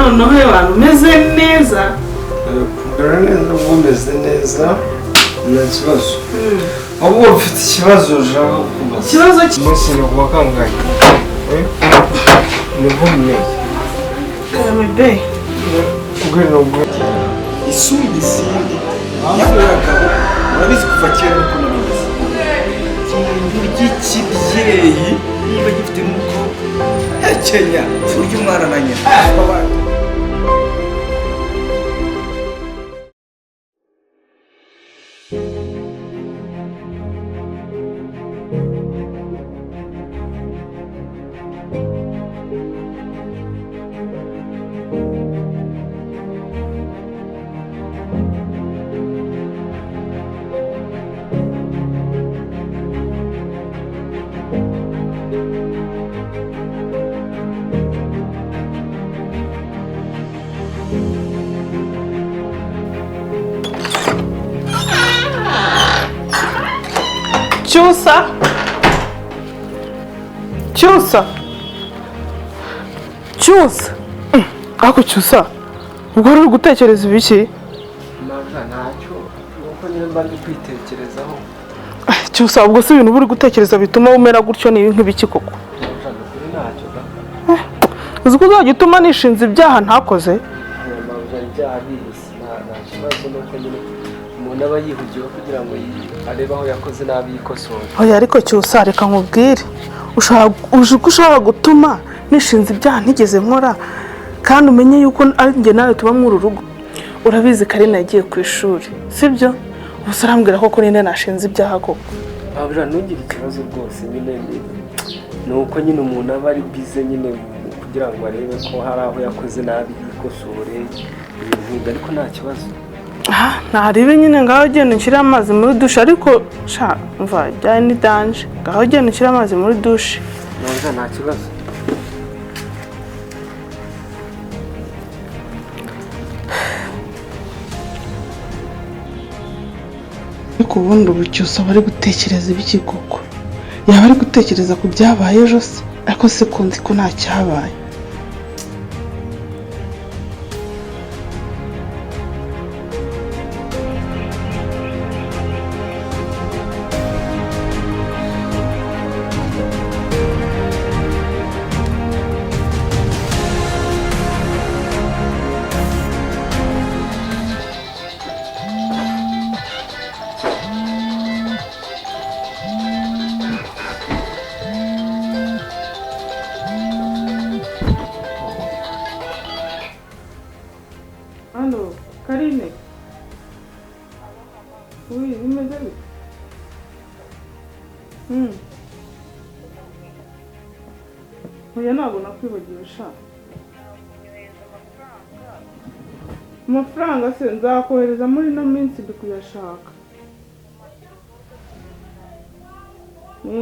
Noneho abantu umeze neza. Kumera neza, ubwo umeze neza nta kibazo. Ahubwo mfite ikibazo nshaka kukubaza. Ikibazo ki? Umunsi ni kuwa kangahe? Ni nkumwe. Karame be. Ngwino ngwino. Isumba izindi nyamuragabo, urabizi kuva kera niko nabizi. Burya ikibyeyi niba gifite nuko hekenya burya umwana na nyina. Cyusa, Cyusa, Cyusa. Ariko Cyusa, ubwo uri gutekereza ibiki? Mabwa ntacyo, nuko nyine mba ndi kwitekerezaho. Cyusa, ubwo si ibintu uri gutekereza bituma umera gutyo ni nk'ibiki koko? Mabwa ni ukuri ntacyo da. Uzi ko uzajya utuma nishinze ibyaha ntakoze? Mabwa ibyaha bihise nta kibazo, nuko nyine umuntu aba yihugiyeho kugira ngo arebe aho yakoze nabi yikosora. Oya, ariko Cyusa, reka nkubwire, uzi ko ushobora gutuma nishinze ibyaha ntigeze nkora, kandi umenye yuko ari njye nawe tuba muri uru rugo. Urabizi Karina yagiye ku ishuri, sibyo? Ubuse urambwira koko ninde nashinze ibyaha koko? Mabwa ntugire ikibazo rwose, nyine ni uko nyine umuntu aba ari bize nyine kugira ngo arebe ko hari aho yakoze nabi yikosore ibintu nk'ibyo, ariko nta kibazo. Ntaribe nyine, ngaho ugenda ushyire amazi muri dushe, ariko sha mva byari ni danje, ngaho ugenda ushyire amazi muri dushe. Mabwa nta kibazo. Ariko ubundi ubu Cyusa aba ari gutekereza ibiki koko? Yaba ari gutekereza ku byabaye ejo se? Ariko se ko nzi ko nta cyabaye. Allo, Karine. Oui, bimeze bite? Oya, ntabwo nakwibagiwe sha. Amafaranga se nzakohereza muri ino minsi, ndi kuyashaka.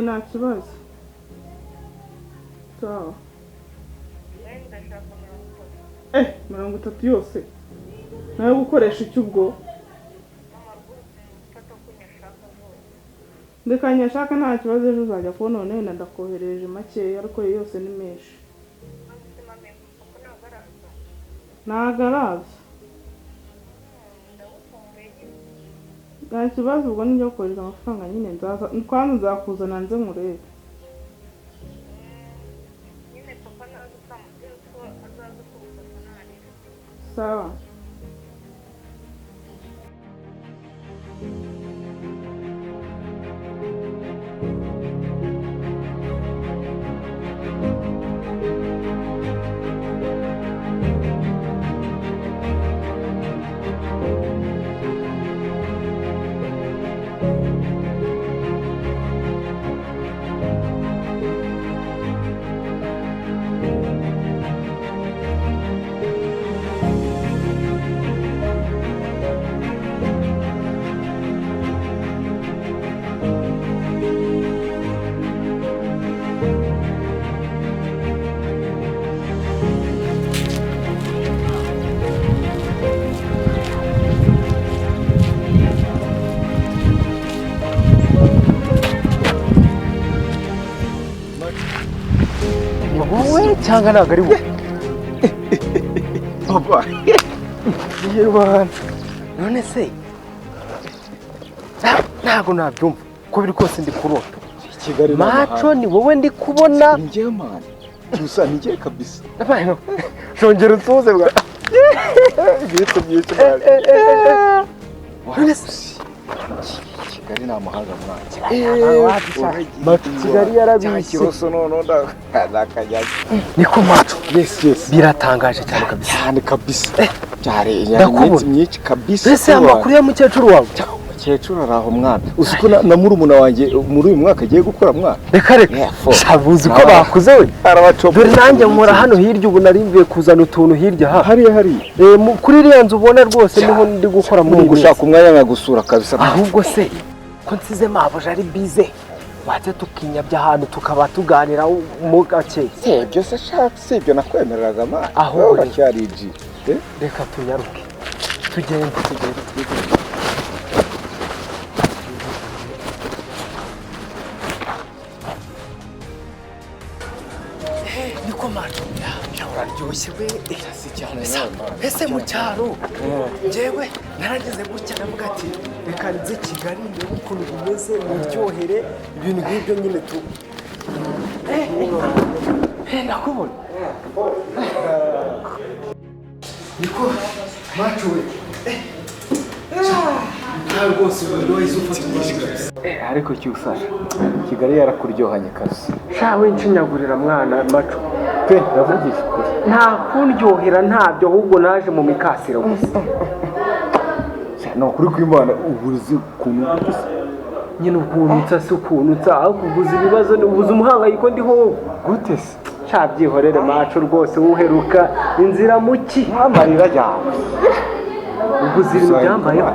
Nta kibazo. Sawa. 30 yose nayo gukoresha icyo ubwo? Ndeka nyashaka nta kibazo, ejo uzajya kubona none wenda ndakohereje makeya, ariko yose ni menshi. Ntago araza. Nta kibazo, ubwo nijya kohereza amafaranga nyine nzaza, kwanza nzakuzana nze nkurebe. Sawa. Wowe cyangwa ntabwo ari wowe? Papa. Yewe. None se ntago nabyumva ko biri kose ndi kurota. Kigali macho ni wowe ndi kubona. Njye man. Cyusa njye kabisa. Shongera unsuze bwa. Byitse byitse man. None se Kigali ni amahanga mwana. Macho Kigali yarabishye. Kiroso nono ndakajya. Niko macho. Yes yes. Biratangaje cyane kabisa. Cyane kabisa. Cyare inyama myinshi kabisa. Ese amakuru ya mukecuru wawe? Mukecuru araho mwana. Uzi ko na murumuna wanjye muri uyu mwaka agiye gukora mwana. Reka reka. Shabuzi ko bakuze we. Arabacopa. Dore nanjye nkora hano hirya ubu narimvuye kuzana utuntu hirya ha. Hariya hariya. Kuri iriya nzu ubona rwose niho ndi gukora muri uyu. Gushaka umwanya nkagusura kabisa. Ahubwo se ko nsize mabuja ari bize. Waje tukinyabya ahantu tukaba tuganira mu gake. Ibyo se shaka si ibyo nakwemereraga ma. Ahubwo uracyari G. Reka tunyaruke. Tugende tugende. Niko macho. Uraryoshye we. Ese mu cyaro njyewe narageze gutya ndavuga ati reka nze Kigali ndebe ukuntu bimeze muryohere ibintu nk'ibyo nyine tu. Ndakubona. Niko macho we. Nta rwose uryoheze ufata umwanya. Ariko cyusa Kigali yarakuryohanye kabisa. Sha we nshinyagurira mwana macho. Pe ndavugisha ukuri. Nta kundyohera ntabyo ahubwo naje mu mikasiro gusa. No kuri kwimana ubuzi ukuntu gusa. Nyine ukuntu nsa si ukuntu nsa aho kuguza ibibazo ubuze umuhangayiko ndiho wowe. Gute se? Sha byihorere macho rwose uheruka inzira muki. Amarira yawe. Uguze ibintu byambayeho.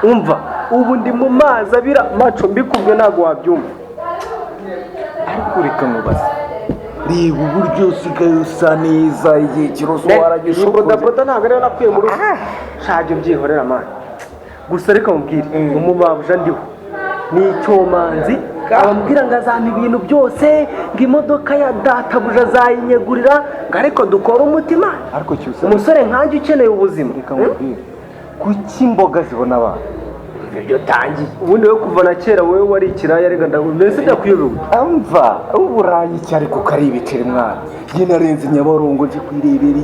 Umva ubu ndi mu mazi abira macho mbikubwe ntago wabyumva. Ariko reka nkubaze. Reba uburyo usigaye usa neza igihe kiroso waragishokoze. Bodaboda ntabwo ariyo nakwiye mu rugo. Shaje byihorera man. Gusa reka mubwire umumabuja ndiho. Ni icyomanzi abambwira ngo azampa ibintu byose ngo imodoka ya databuja azayinyegurira ngo ariko dukora umutima. Ariko cyusa umusore nkanjye ukeneye ubuzima. Reka mubwire. Kuki imboga zibona abantu? Ibyo tangiye. Ubundi we kuva na kera wowe wari ikiraya rega mbese ndakuyobewe. Amva uburayi cyari kuko ari ibiceri mwana. Njye narenze Nyabarongo nje kwirebera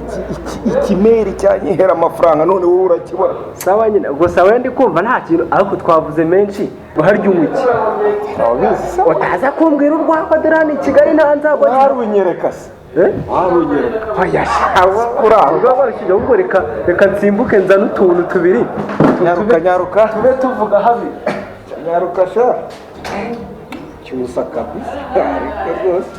ikimeri cyanyihera amafaranga none wowe urakibona. Sawa nyine gusa we ndi kumva nta kintu ariko twavuze menshi harya umwiki. Urabizi se? Utaza kumbwira urwagwa dore hano i Kigali nta nzagwa. Warunyereka se? Warunyereka. Oya shawa kuri ahubwo reka nsimbuke nzane utuntu tubiri. Nyaruka nyaruka tube tuvuga habi. Nyaruka sha. Cyusa kabisa. Ariko rwose.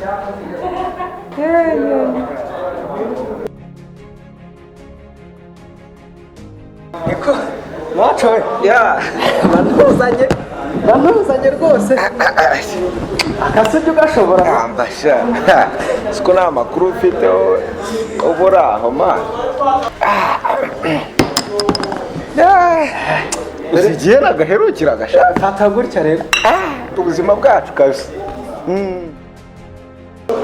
Niko macho we. Ya. Banuzanye rwose. Akasujya ugashobora. Ambasha. Siko nta makuru ufite ubura aho ma. Uzigiye nagaherukira agashaka. Fata gutya rero. Ubuzima bwacu kabisa.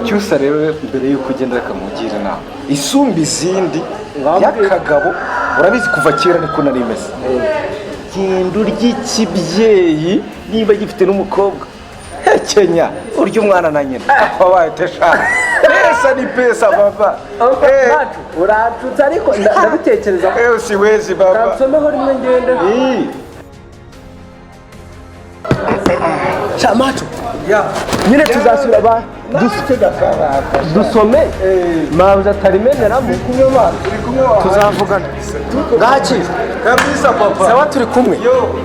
Cyusa rero mbere yuko ugenda reka mugira inama. Isumba izindi y'akagabo urabizi kuva kera niko nari meze. Genda urya ikibyeyi niba gifite n'umukobwa. Kenya urya umwana na nyina. Wabaye tesha. Pesa ni pesa baba. Uratutse ariko ndabitekereza. Siwezi baba. Kansomeho rimwe ngende. Sha macho. Ya. Nyine tuzasura ba dusome mabuja atarimeneramo. Tuzavugana. Ngaki. Kabisa papa. Sawa turi kumwe. Yo.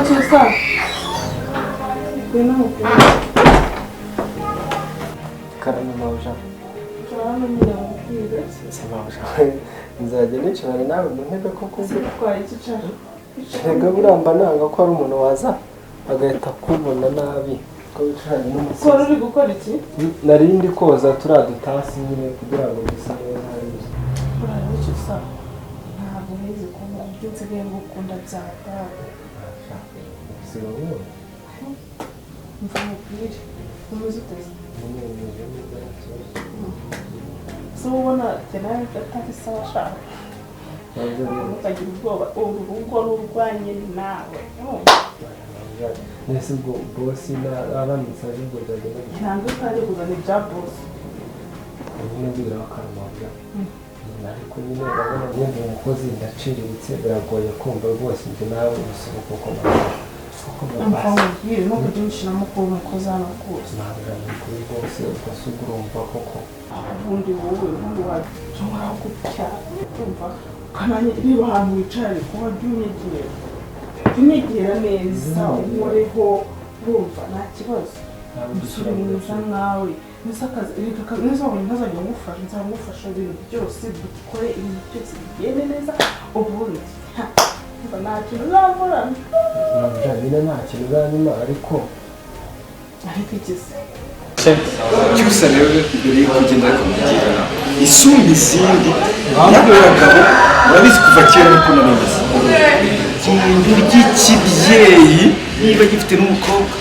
Cyusa, ngwino mubwire. Karame mabuja. Hano nyine mubwire. Se mabuja, nzajya nicarana nawe mu ntebe koko? Twari icyicaro. Erega buriya mba nanga ko hari umuntu waza agahita akubona nabi ko wicaranye n'umusazi. Ko uri gukora iki? Nari ndi koza turiya dutasi nyine kugira ngo dusa neza hariya. Urabe Cyusa, ntabwo nkizi ko ibyo nsigaye ngukunda byatari. Usigaye unkunda? Mva mubwire, umeze uteze? Nyine meze neza nta kibazo. Se ubona njye nawe atari sawa ashaka. Ntukagira ubwoba, uru rugo ni urwanjye nawe. Nese ubwo bosi aramutse aje ubwo byagenda bite? Ntabwo utari kuzana ibya bosi. Nyine mbwira akamabya. Ariko nyine urabona nyine umukozi ndaciriritse, biragoye kumva rwose njye nawe umusoro kuko Mva mubwire, ntukajye umushyiramo kuba umukozi hano rwose. Ntabwo ni kuri rwose, ubwo se urumva koko. Ubundi wowe ubundi washobora gutya kumva ukananye niba ahantu wicaye ariko wajya unyegera. Unyegera neza, unkoreho, urumva nta kibazo. Umusore mwiza nkawe, neza wabonye ntazajya ngufasha, nzajya ngufasha ibintu byose, dukore ibintu byose bigende neza, ubundi nta kintu uzamvura. Nyine nta kintu uzanyuma ariko. Ariko ikize. Cyusa rero mbere y'uko ugenda reka mugire inama. Isumba izindi y'akagabo, urabizi kuva kera niko nari meze. Genda urye ikibyeyi niba gifite n'umukobwa.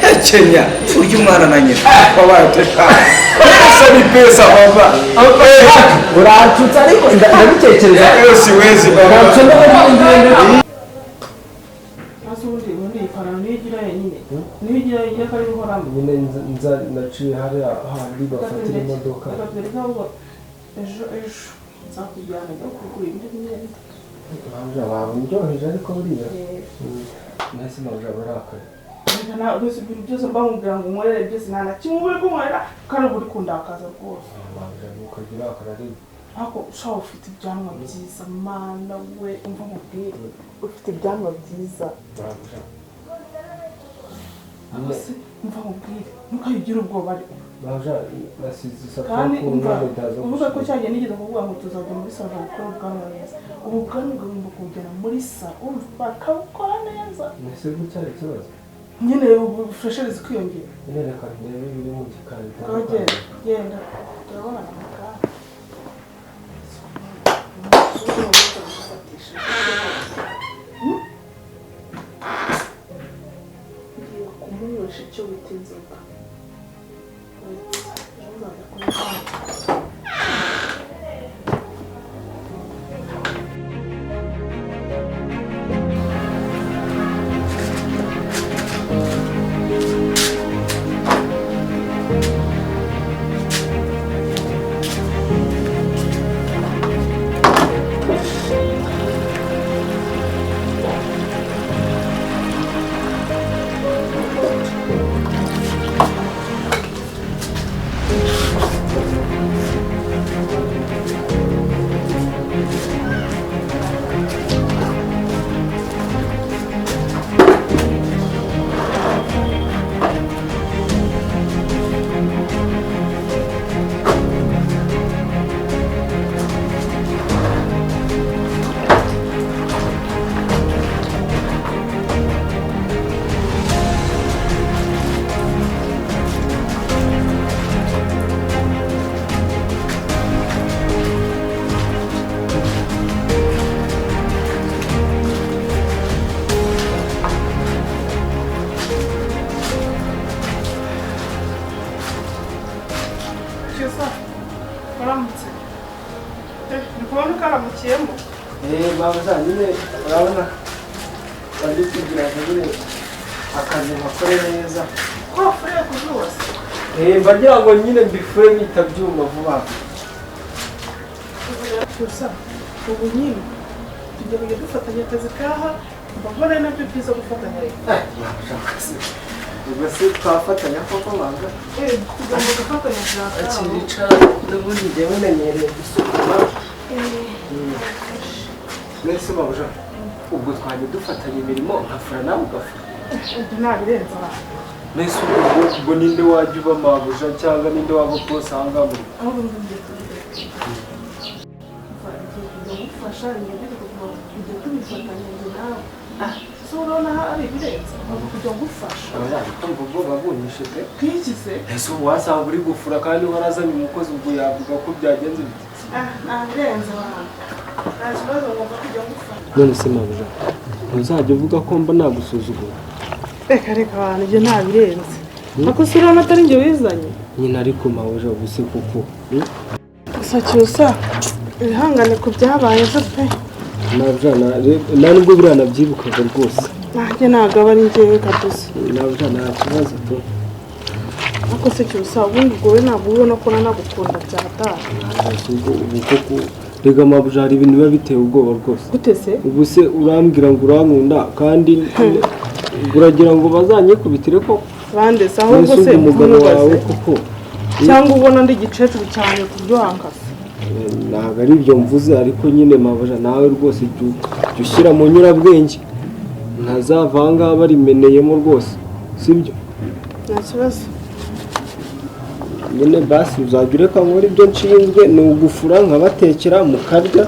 Hekenya urya umwana na nyina. Wabaye uteka. Pesa ni pesa baba. Urantutse ariko ndabitekereza. Siwezi baba. Ubundi ipantaro niyo igira yenyine. Niyo igira yenyine ko ari guhoramo. Nyine nza naciye hariya handi bafatira imodoka. Ejo ejo nzakujyana njya kugura indi myenda. Mabuja waba undyoheje ariko buriya. Nahise mabuja barakaye. Rwose ibintu byose mba nkubwira ngo unkorere byose nta na kimwe uri kunkorera kandi uba uri kundakaza rwose. Mabuja ntukajya urakara ariko. Ariko ushobora ufite ibyanwa byiza mana we, umva nkubwire ufite ibyanwa byiza. Umva nkubwire ntukayigire ubwoba ariko. Mabuja nasize isafuriya Kandi ku umva ntebe ndaza uvuga ko cyagiye nigeze kuvuga ngo tuzajya muri salo gukora ubwanwa neza. Ubu bwanwa ugomba kubujyana muri salo umva bakabukora neza. Mbese gutya hari ikibazo? Nyine ubu furesheri zikwiyongera. Nyine reka ndebe ibiri mu gikari. Genda genda turabonana mu kanya. Ngiye kumunywesha icyo bita inzoga. Ejo nzajya kunywa. Waramutse. Ndi kubona ukaramukiyemo. Mabuja nyine urabona bari kugira ngo nyine akazi nkakore neza. Ko wafuriye ku zuba se? Mba ngira ngo nyine mbifure bihita byuma vuba. Gusa ubu nyine tujya kujya dufatanya akazi kaha, mba mbona nabyo byiza gufatanya rero. Ubwo se twafatanya koko banga? Tugomba gufatanya akazi. Akiricara n'ubundi njyewe menyereye gusukuma. Mbese mabuja Ubwo twajya dufatanya imirimo, nkafura nawe ugafura. Ibyo ntabirenze abantu. Mbese ubwo ninde wajya uba mabuja, cyangwa ninde waba boss aha ngaha mu rugo? Ahubwo ngiye kubireka, ngiye kujya gufasha ibintu kujya tubifatanya njye nawe. So urabona ari ibirenze, ngomba kujya ngufasha. Kumva ubwoba bunyishe pe. Nk'iki se? Ese ubu wasanga uri gufura kandi warazanye umukozi, ubwo yavuga ko byagenze bite? Ntabirenze abantu, nta kibazo, ngomba kujya ngufasha. None se mabuja, ntuzajya uvuga ko mba nagusuzugura? Reka reka abantu, ibyo ntabirenze. Ariko se urabona atari njye wizanye? Nyine ariko mabuja, ubu se kuko Gusa Cyusa, wihangane ku byabaye ejo pe. Mabuja, nta nubwo buriya nabyibukaga rwose. Nanjye ntabwo aba ari njyewe kabisa. Mabuja, nta kibazo pe. Ariko se Cyusa, ubundi ubwo we ntabwo ubona ko nanagukunda byataha? Ubwo ubu koko rega mabuja, hari ibintu biba biteye ubwoba rwose. Gute se? Ubu se urambwira ngo urankunda, kandi uragira ngo bazanyikubitire koko? Bande se ahubwo? Mbese Se ubwo umugabo wawe ntubaze koko? Cyangwa ubona ndi igicecuru cyane ku byo wankase? Ntabwo ari ibyo mvuze, ariko nyine mabuja, nawe rwose jya ushyira mu nyurabwenge, ntazava aha ngaha barimeneyemo rwose, sibyo? Nta kibazo. Nyine basi uzajya ureka nkora ibyo nshinzwe, ni ugufura nkabatekera mukarya,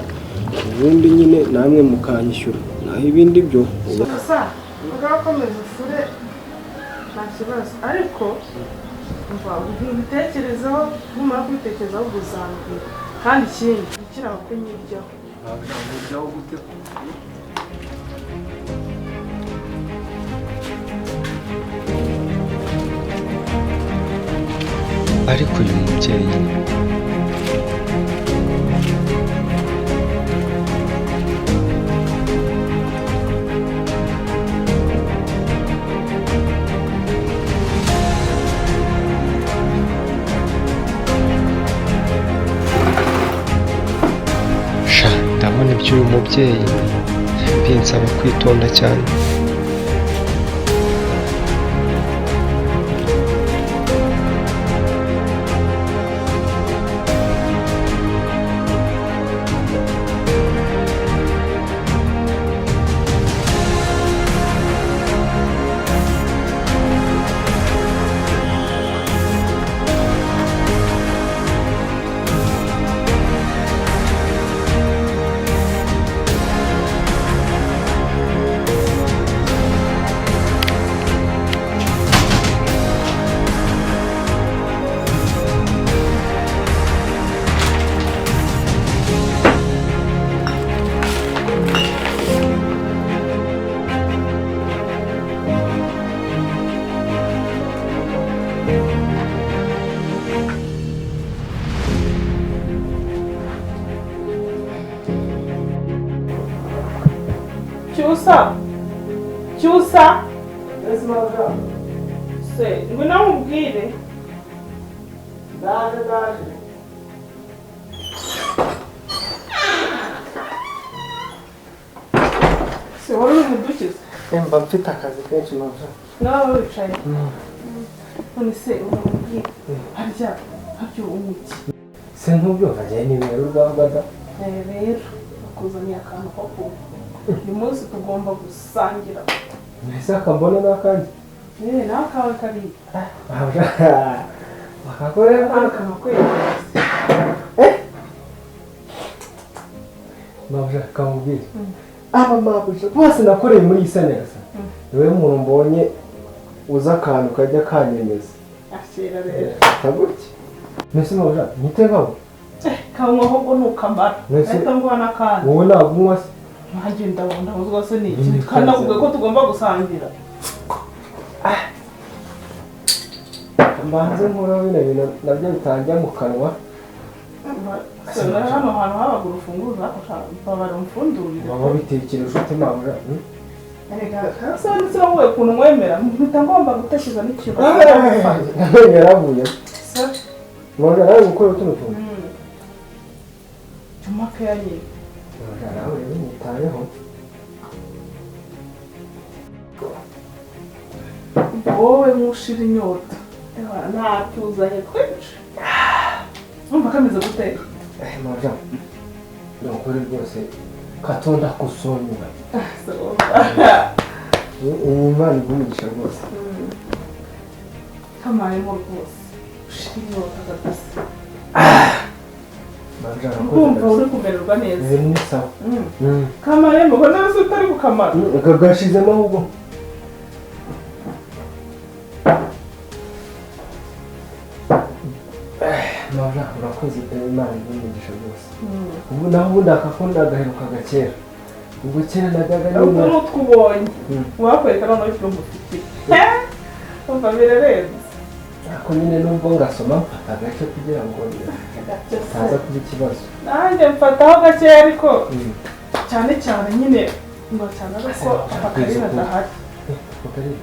ubundi nyine namwe mukanyishyura, naho ibindi byo Gusa ugakomeza ufure, nta kibazo, ariko umva ubitekerezeho, numara kubitekerezaho ubwo uzambwira. Kandi ikindi, ukiraho kunyiryaho. Nkuryaho gute? Ariko uyu mubyeyi sha, ndabona iby'uyu mubyeyi binsaba kwitonda cyane. Cyusa, Cyusa se, ngwino nkubwire. Ndaje, ndaje. Se wari uri mudukize? Mba mfite akazi kenshi, mabuja. Nawe wicaye none se uramubwira harya harya umuki? Se ntubyumva, njyewe nibera urwagwa da. Rero bakuzaniye akantu ko kunywa, uyu munsi tugomba gusangira. Mbese akambona n'akandi? Eh, nawe akawe kari. Mabuja, bakakorera. Akantu kwegereza. Mabuja, kamubwire, aba mabuja bose nakoreye muri iyi saneza, niwe muntu mbonye uza akantu kajya kanyemeza. Akira rero. Gutya mbese mabuja, nitegaho. Kanywa ahubwo ntukamara. Mbese- Ahita nguha n'akandi. Wowe ntabwo unywa se? Nanjye ndabona rwose ni iki? Ni Kandi nakubwiye ko kazi. tugomba gusangira. Mbanze nkuraho bino bintu nabyo bitanjya mu kanwa. Se, hano hantu habaga urufunguzo, ariko babara umfundurire. Waba bitekereje ute, mabuja? Erega se ndetse wowe ukuntu mwemera mpita ngomba gutekereza n'ikintu. Amenyo yaravuye. Se Mabuja, nawe gukora utuno tuntu. Juma keya nyine. Mabuja, nawe rero nyitayeho. Wowe nkushira inyota. Ewa, natuzanye twinshi. Urumva kameze gute? Mabuja, ni ukuri rwose. Katonda kusonyiwe. Imana iguhe rwose. Kamaremo rwose. Ushira inyota kabisa. Kumva uri kumererwa neza. Ni sawa. Kamaremo ko nawe utari gukamara. Gashizemo ahubwo. Mabra urakoze pe, Imana iguhe rwose. Ubu naho ubundi akakunda agaheruka kera. Ubwo kera najyaga nyuma. Ubu twubonye. Wakwereka noneho icyumba ufite. Umva birarenze. Ariko nyine nubwo ngasoma mfata gake kugira ngo ntaza kuba ikibazo. Nanjye mfataho gake ariko cyane cyane nyine ngo cyane ariko Karina adahari. Karina?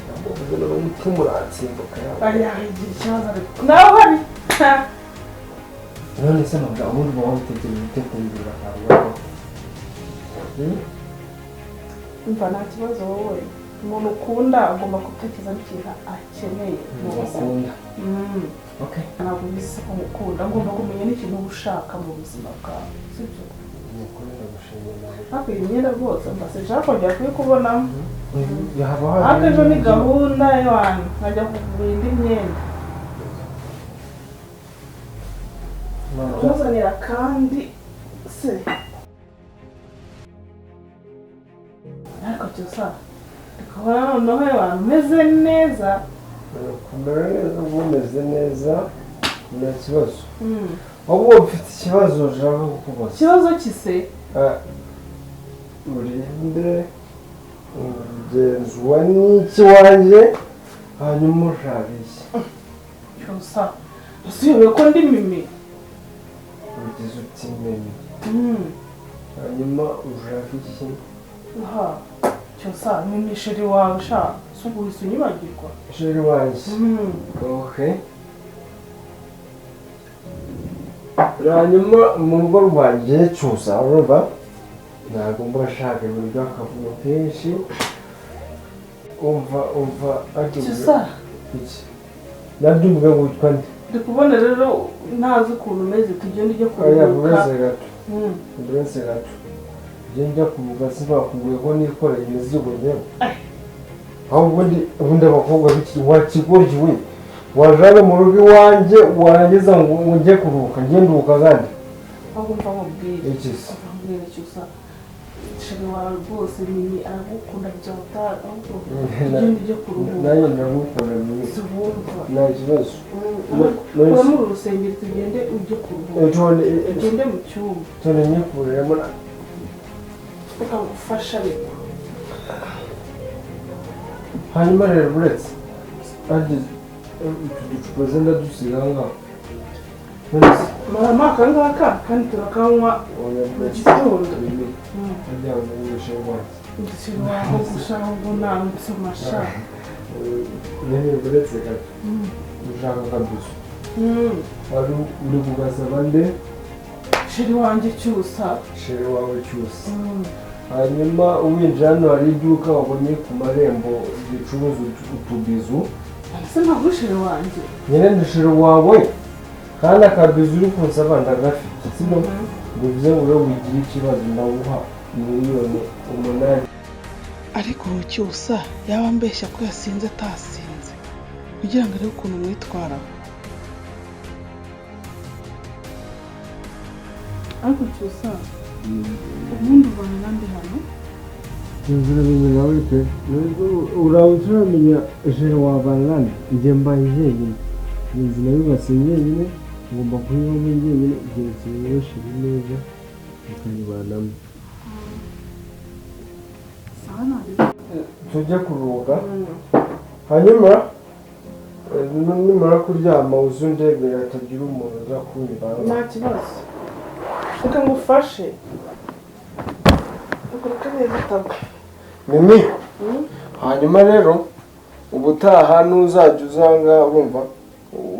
Ntabwo umutima uratsimbuka yawe. Ariya igira ikibazo ariko nawe uhari. None se mabwa ubundi uba wabitekereje ute kundura akantu? Umva nta kibazo wowe. Umuntu ukunda agomba gutekereza n'ikintu akeneye mu buzima. Okay. Ntabwo ubizi ko ngukunda, ngomba kumenya n'ikintu uba ushaka mu buzima bwawe, sibyo? Ariko iyi myenda rwose mba sinshaka kongera kuyikubonamo. Ariko ejo ni gahunda y'abantu nkajya kugura indi myenda. Kumuzanira kandi se. Ariko cyose ndikubona noneho abantu umeze neza. Kumera neza uba umeze neza nta kibazo. Ahubwo mfite ikibazo nshaka kukubaza. Ikibazo kise? Urinde ugenzwa n'iki wanjye hanyuma ushaka iki? Cyusa usiyobewe ko ndi Mimi. Ugize uti Mimi. Hanyuma ushaka iki? Cyusa Mimi sheri wawe sha si uguhise unyibagirwa. Sheri wanjye. Okay. Hanyuma mu rugo rwanjye Cyusa urumva ntabwo mba nshaka ibintu by'akavuyo kenshi. Umva Cyusa iki nabyumva ngo witwa nde? Ndi kubona rero ntazi ukuntu umeze, tugende ujye kuruhuka. Buretse gato. Buretse gato. Njya kuvuga sinakubwiye ko nikoreye imizigo njyewe. Aho ubundi abakobwa b'iki wakigoryi we wajana mu rugo iwanjye warangiza ngo ujye kuruhuka, njye nduhuka kandi. Ahubwo mva nkubwire. Iki se? Nkubwire Cyusa. Sheri wawe rwose Mimi aragukunda byatari, ahubwo tugende ujye kuruhuka. Nanjye ndagukunda Mimi. Siwumva. Nta kibazo. Kuramo uru rusengero tugende ujye kuruhuka. Tugende mu cyumba. Tone nyikuriremo. Reka ngufashe ariko. Hanyuma rero buretse utu ducupa zenda dusiga aha ngaha. Marama aka ngaka kandi turakanywa mu gitondo. Harya umenyesha wanjye. Sheri wawe gusa ahubwo nansoma sha. Nyine buretse gato. Ushaka akabizu. Wari uri kugasaba nde? Sheri wanjye Cyusa. Sheri wawe Cyusa. Hanyuma uwinjira hano hari iduka wabonye ku marembo ricuruza utubizu. Ese ntabwo sheri wanjye? Nyine ni sheri wawe kandi akabizu uri kunsaba ndagafite. Sino bivuze ngo rero wigire ikibazo ndaguha 8,000,000. Ariko Cyusa yaba ambeshya ko yasinze atasinze kugira ngo arebe ukuntu mwitwaraho. Ariko Cyusa ubundi ubana nande hano? Nturamenya nawe pe, uraba uturamenya jeri wabana nande? Njye mbaye njyenyine, inzu nayubatse njyenyine, ngomba kuyibamo njyenyine, keretse rero sheri neza tukayibanamo. Tujye kuruhuka, hanyuma nimara kuryama uze undebere hatagira umuntu uza kunyibanga. Nta kibazo. Reka ngufashe. Mimi, hanyuma rero ubutaha nuzajya uzanga urumva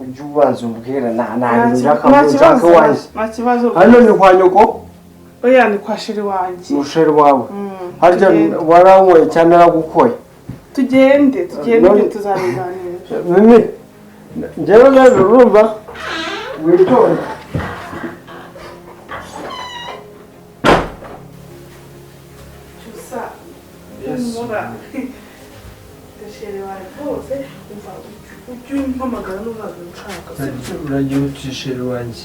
ujye ubanza umbwira nta wanjye. Nta kibazo. Hano ni kwa nyoko? Oya ni kwa sheri wanjye. Ni sheri wawe. Harya waranyweye cyane naragukoye. Tugende tugende tuzabiganira. Mimi, njyewe rero urumva witonde. Humura. Ndasheri wawe rwose, umva ujye umpamagara n'uzaza unshaka, sibyo? Uragira uti chéri wanjye,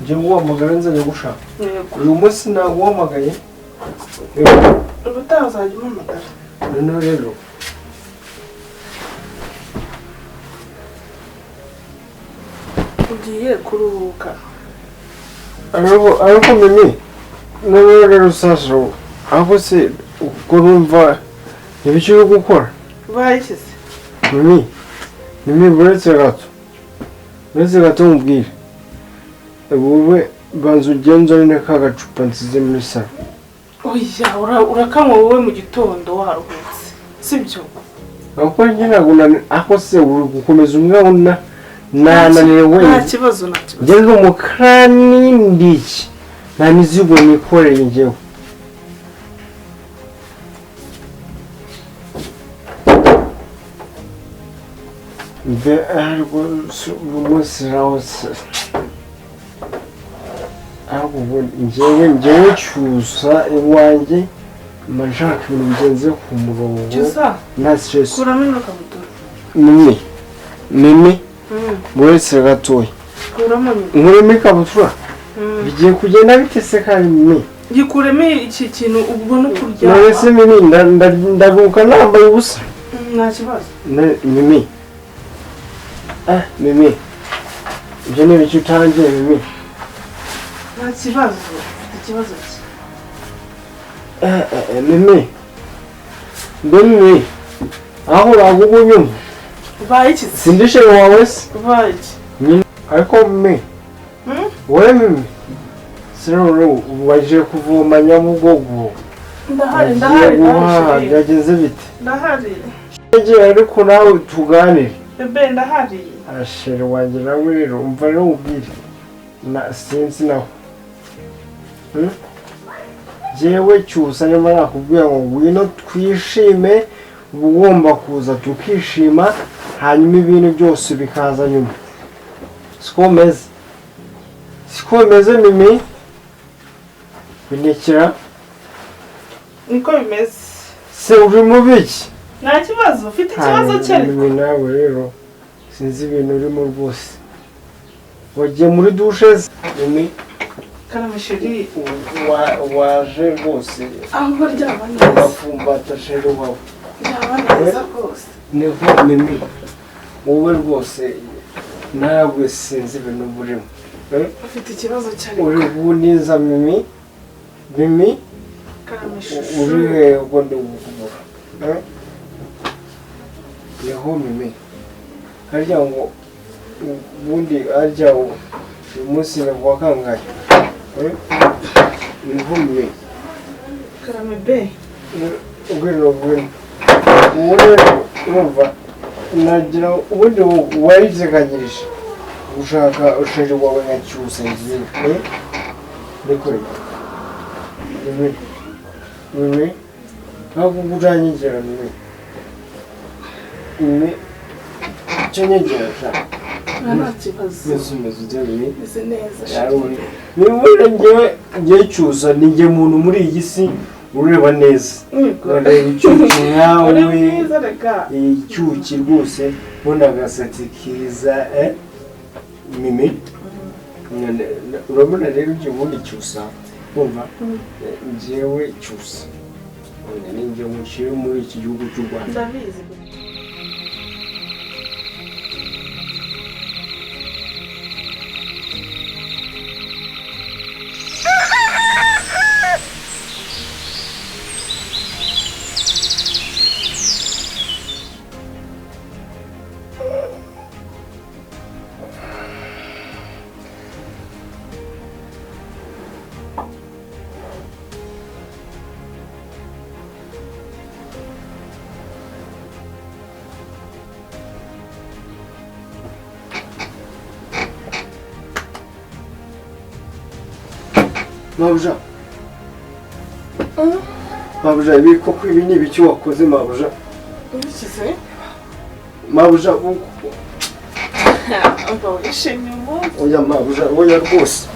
njye nguhamagara nzajya gushaka? Yego. Uyu munsi naguhamagaye. Ubutaha uzajya umpamagara. Noneho rero Ugiye kuruhuka. Ariko mimi, noneho rero sasa, aho se ubwo numva ibiki uri gukora? Bayishyize. Mimi, mimi, buretse gato, buretse gato nkubwire. Wowe banza ugenzure ka gacupa nsize muri salo. Oya, urakanywa wowe mu gitondo waruhutse, sibyo? Ako njye ntabwo ako se uri gukomeza umwana nananiwe? Nta kibazo, nta kibazo. Njye ndi umukarani, ndiki nta mizigo nikoreye njyewe. Mbe ariko uyu munsi nawo ariko ubundi njyewe Cyusa iwanjye mba nshaka ibintu bigenze ku murongo. Cyusa. Nta stress. Kuramo ino kabutura. Mimi, mimi, buretse gatoya. Kuramo nyine. Nkuremo ikabutura? Bigiye kugenda bite se kandi mimi? Gikuremo iki kintu ubwo no kuryama. None se mimi, ndaruhuka nambaye ubusa? Nta kibazo. Mimi, ah mimi, ibyo ni ibiki utangiye mimi? Nta kibazo, ufite ikibazo ki? Eh, eh, mimi, mbe mimi, aho uraguga unyumva? Bayikize. Sindishe wawe se? Bayiki. Ariko mimi, wowe mimi, sinone waje kuvoma Nyabugogo? Ndahari, ndahari. Guhaha. Ndahari. Byageze bite? Ndahari. Yagiye, ariko nawe tuganire. Bébé, ndahari. Chéri wanjye nawe rero, umva rero ubwire na sinzi naho. Jyewe Cyusa nyuma nakubwira ngo ngwino twishime, uba ugomba kuza tukishima, hanyuma ibintu byose bikaza nyuma. Siko bimeze, siko bimeze mimi? Binekera. Niko bimeze. Se uri mu biki? Nta kibazo, ufite ikibazo cye ariko. Mimi nawe rero sinzi ibintu urimo rwose, wagiye muri douche se mimi? Karame chéri. Waje rwose Ahubwo ryama neza. Ugapfumbata chéri wawe. Ryama neza rwose. Niko mimi, wowe rwose ntabwo sinzi ibintu burimo. Eh? Ufite ikibazo cye ariko. Uri buniza mimi, mimi. Karame Uri chouchou. He ubwo ndi kukubura? Eh? Niho mimi, harya ngo ubundi harya uyu munsi ni kuwa kangahe? Eh? Niho mimi. Karame be. Ngwino, ngwino. Ubu rero urumva nagira ubundi wariteganyirije gushaka chéri wawe nka Cyusa ngiye, eh? Niko mimi, mimi, ntabwo utanyegera mimi, mimi cyo nyegera sha. Nta kibazo. Meze, umeze ute mimi? Meze neza. Yawe niba njyewe, njyewe Cyusa ni njye muntu muri iyi si ureba neza. Yego. Urareba icyuki nkawe. Uri mwiza reka. Icyuki rwose, ubundi agasatsi keza, eh mimi. Urabona rero ibyo, ubundi Cyusa, wumva njyewe Cyusa ni njye muciye muri iki gihugu cy'u Rwanda. Ndabizi. Mabuja, mabuja, ibi koko ibi ni ibiki wakoze mabuja? Ubishyize. Mabuja. Umva wishimye umunsi. Oya mabuja, oya rwose,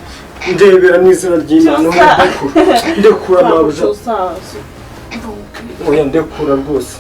ndebera n'izina ry'Imana. Cyusa. Ndekura, ndekura mabuja. Cyusa, umva nkubwire. Oya ndekura rwose.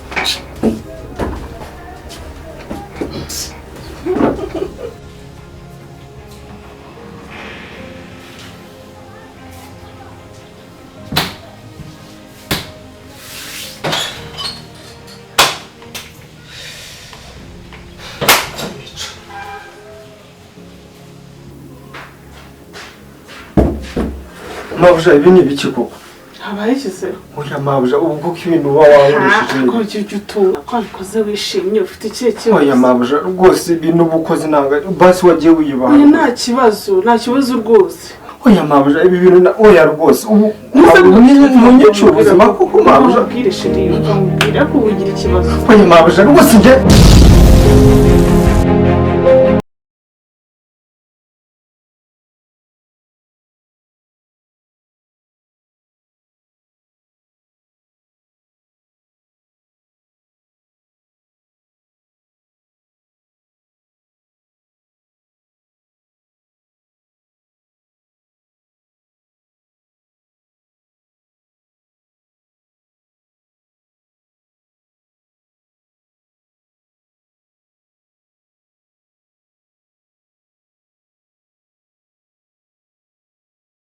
Mabuja, ibi ni ibiki koko? Habaye ikize? Oya mabuja, ubu kuko ibintu uba wankoresheje. Ko ujya utura ko wabikoze wishimye, ufite ikihe kibazo? Oya mabuja, rwose ibintu uba ukoze ntabwo basi wagiye wiyubaha. Oya nta kibazo, nta kibazo rwose. Oya mabuja, ibi bintu oya rwose ubu munyica ubuzima koko mabuja. Ubwire sheri, ukamubwira ko ugira ikibazo. Oya mabuja rwose njye.